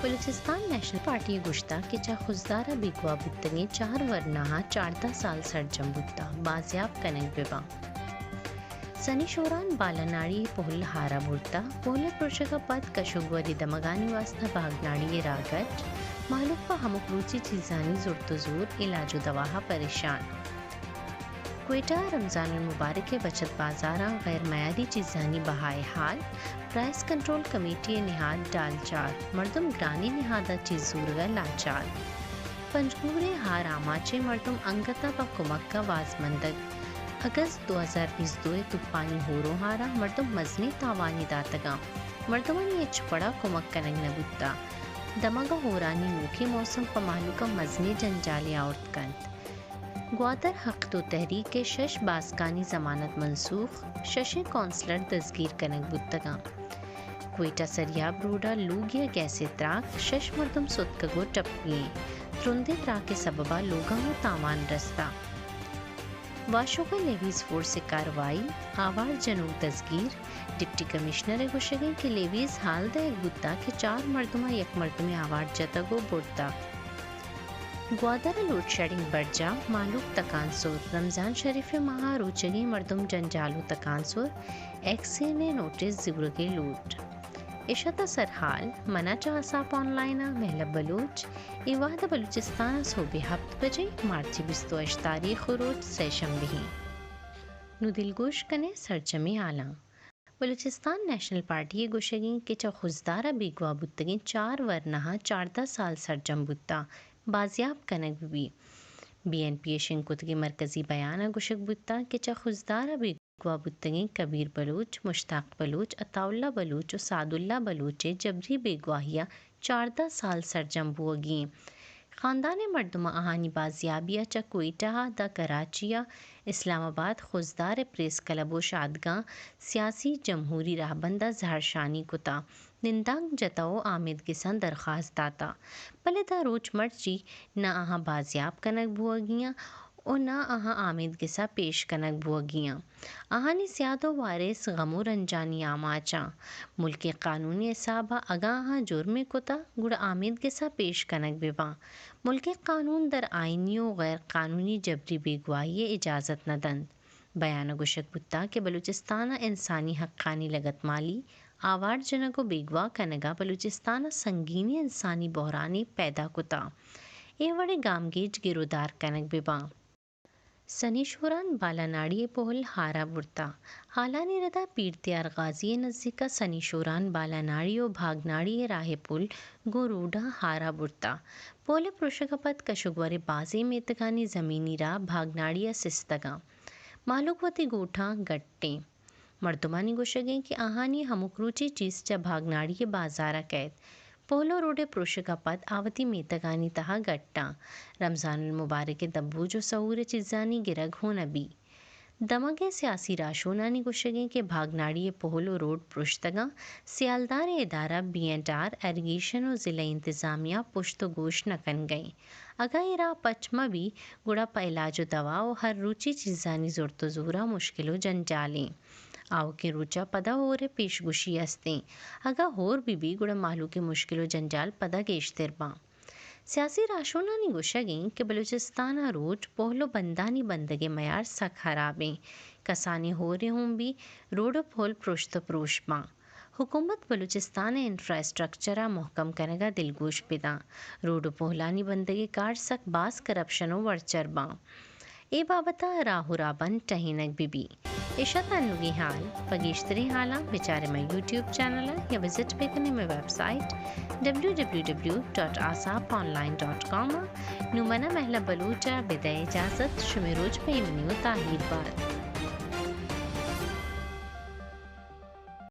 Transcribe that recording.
Balochistan national party ءَ گوشتگ کہ چہ خضدار ءَ بیگواہ بوتگیں چار ورناہاں چاردہ سال سرجم بوتگ، بازیاب کنگ بہ باں۔ سنی شوران بالاناڑی ءِ پہل ہار ءَ برتگ، پہل ءِ پروشگ ءَ پد کشوگوری دمگانی واستہ بھاگناڑی ءِ راہ گٹ، مہلوک پہ ہمک روچی چیزانی زرت ءُ زور، علاج ءُ دوا ءَ پریشان۔ کوئٹہ ءَ رمضان المبارک ءِ بچت بازاراں غیر معیاری چیزانی بہا ءِ حال، پرائس کنٹرول کمیٹی ءِ نہاد ڈال چار، مردم گرانیں نہاد ءَ چیز زورگ ءَ لاچار۔ پنجگور ءِ ہار آماچ ءِ مردم انگت ءَ پہ کمک ءَ وازمندگ۔ اگست دو ہزار بیست دو ءِ توپانی ہوروں ہار ءَ مردم مزنیں تاوانے داتگ اَنت، مردمانی ہچ وڑ ءَ کمک کنگ نہ بوتگ۔ دمگ ءَ ہورانی نوکیں موسم پہ مہلوک ءَ مزنیں جنجالے آورت کنت۔ گوادر حق دو تحریک ءِ شش باسکانی ضمانت منسوخ، ششیں کونسلر دزگیر کنگ بوتگ اَنت۔ کوئٹہ سریاب روڈ ءَ لوگے ءَ گیس ءِ تراک، شش مردم ستکگ ءُ ٹپی اَنت۔ ترندیں تراک ءِ سبب ءَ لوگاں ءَ تاوان رستہ۔ واشوک ءَ لیویز فورس ءِ کاروائی، آوار جنوک دزگیر، ڈپٹی کمشنر ءِ گوشگ اِنت کہ لیویز ہال دئیگ بوتگ کہ چار مردماں یک مردمے آوار جتگ ءُ برتگ۔ گوادر ءَ لوڈشیڈنگ برجاہ، مہلوک تکانسر، رمضان شریف ءِ ماہ ءَ روچگیں مردم جنجال ءُ تکانسر، ایکسین ءِ نوٹس زورگ ءِ لوٹ۔ اِش اَت سرحال، من آں چہ آساپ آن لائن ءَ مہلب بلوچ۔ اے وہد ءَ بلوچستان ءَ سہب ءِ ہپت بجے، مارچ ءِ بیست ءُ ہشت تاریخ ءُ روچ سئے شمبے اِنت۔ نوں دلگوش کن ئے سرجمیں ہالاں۔ بلوچستان نیشنل پارٹی ءِ گوشگ اِنت کہ چہ خضدار ءَ بیگواہ بوتگیں چار ورناہاں چاردہ سال سرجم بوتگ، بازیاب کنگ بہ بیت۔ بی این پی ءِ شنگ کتگیں مرکزی بیان ءَ گوشگ بوتگ کہ چہ خضدار ءَ بیگواہ بوتگیں کبیر بلوچ، مشتاق بلوچ، عطاء اللہ بلوچ ءُ سعد اللہ بلوچ ءِ جبری بیگواہی ءَ چاردہ سال سرجم بوگی اِنت۔ خاندان ءِ مردماں آہانی بازیابی ءَ چہ کوئٹہ ءَ داں کراچی ءَ اسلام آباد خضدار ءِ پریس کلب ءُ شادگاں سیاسی جمہوری راہبند ءَ زہرشانی کتہ، نندانک جتہ ءُ آمیدگساں درخواست داتہ، بلے داں روچ مرچی نہ آہاں بازیاب کنگ بوگی اَنت ءُ نہ آہاں آمیدگس ءَ پیش کنگ بوگی اَنت۔ آہانی سیاد ءُ وارث غم ءُ رنجانی آماچ اَنت۔ ملک ءِ قانون ءِ حساب ءَ اگاں آہاں جرمے کتہ، گڑا آمیدگس ءَ پیش کنگ بہ باں۔ ملک ءِ قانون در آئینی ءُ غیر قانونی جبری بیگواہی ءِ اجازت نہ دنت۔ بیان ءَ گوشگ بوتگ کہ بلوچستان ءَ انسانی حقانی لگتمالی، آوار جنگ ءُ بیگواہ کنگ ءَ بلوچستان ءَ سنگینیں انسانی بحرانے پیدا کتہ۔ اے وڑیں گامگیج گرودار کنگ بہ باں۔ سنی شوران بالاناڑی ءِ پہل ہار ءَ برتہ۔ ہالانی رد ءَ پیرتیار غازی ءِ نزیک ءَ سنی شوران بالاناڑی ءُ بھاگناڑی ءِ راہ ءِ پل گوں روڈ ءَ ہار ءَ برتہ۔ پل ءِ پروشگ ءَ پد کشوگور ءِ بازیں میتگانی زمینی راہ بھاگناڑی ءَ سستگ اَنت۔ مہلوک وتی گوٹاں گٹ اَنت۔ مردمانی گوشگ اِنت کہ آہانی ہمک روچی چیز چہ بھاگناڑی ءِ بازار ءَ کئیت۔ پل ءُ روڈ ءِ پروشگ ءَ پد آ وتی میتگانی تہا گٹ اَنت۔ رمضان المبارک ءِ دبوج ءُ سحور ءِ چیزانی گرگ ہوں نہ بیت۔ دمگ ءِ سیاسی راہشونانی گوشگ اِنت کہ بھاگناڑی ءِ پل ءُ روڈ پرشتگ اَنت، سیالدار ءِ ادارہ بی اینڈ آر، ایریگیشن ءُ ضلعی انتظامیہ پشت ءُ گوش نہ کنگ ءَ اِنت۔ اگاں اے راہ پچ مہ بیت، گڑا پہ علاج ءُ دوا ءُ ہر روچی چیزانی زرت ءُ زور ءَ مشکل ءُ جنجال اِنت۔ آؤکیں روچ ءَ پدا ہور ءِ پیش گوشی است اِنت۔ اگاں ہور بہ بیت، گڑا مہلوک ءِ مشکل ءُ جنجال پدا گیشتر باں۔ سیاسی راہشونانی گوشگ اِنت کہ بلوچستان ءَ روچ پہل ءُ بندانی بندگ ءِ میار سک ہراب اِنت۔ کسانیں ہورے ہوں بیت، روڈ ءُ پہل پرشت ءُ پروش باں۔ حکومت بلوچستان ءِ انفراسٹرکچر ءِ مہکم کنگ ءَ دلگوش بداں۔ روڈ ءُ پہلانی بندگ ءِ کار سک باز کرپشن ءُ وڑچر باں۔ اے بابت ءَ راہ ءُ راہبند ٹہینگ بہ بیت۔ اِش اَت انوگیں ہال۔ پہ گیشتریں ہالاں بچار ئے مئے یوٹیوب چینل ءَ یا وزٹ بہ کن ئے مئے website W W W dot ASAP online dot com ءَ۔ نوں من ءَ مہلب بلوچ ءَ بدئے اجازت، شمئے روچ پہ ایمنی ءُ تاہیر بات۔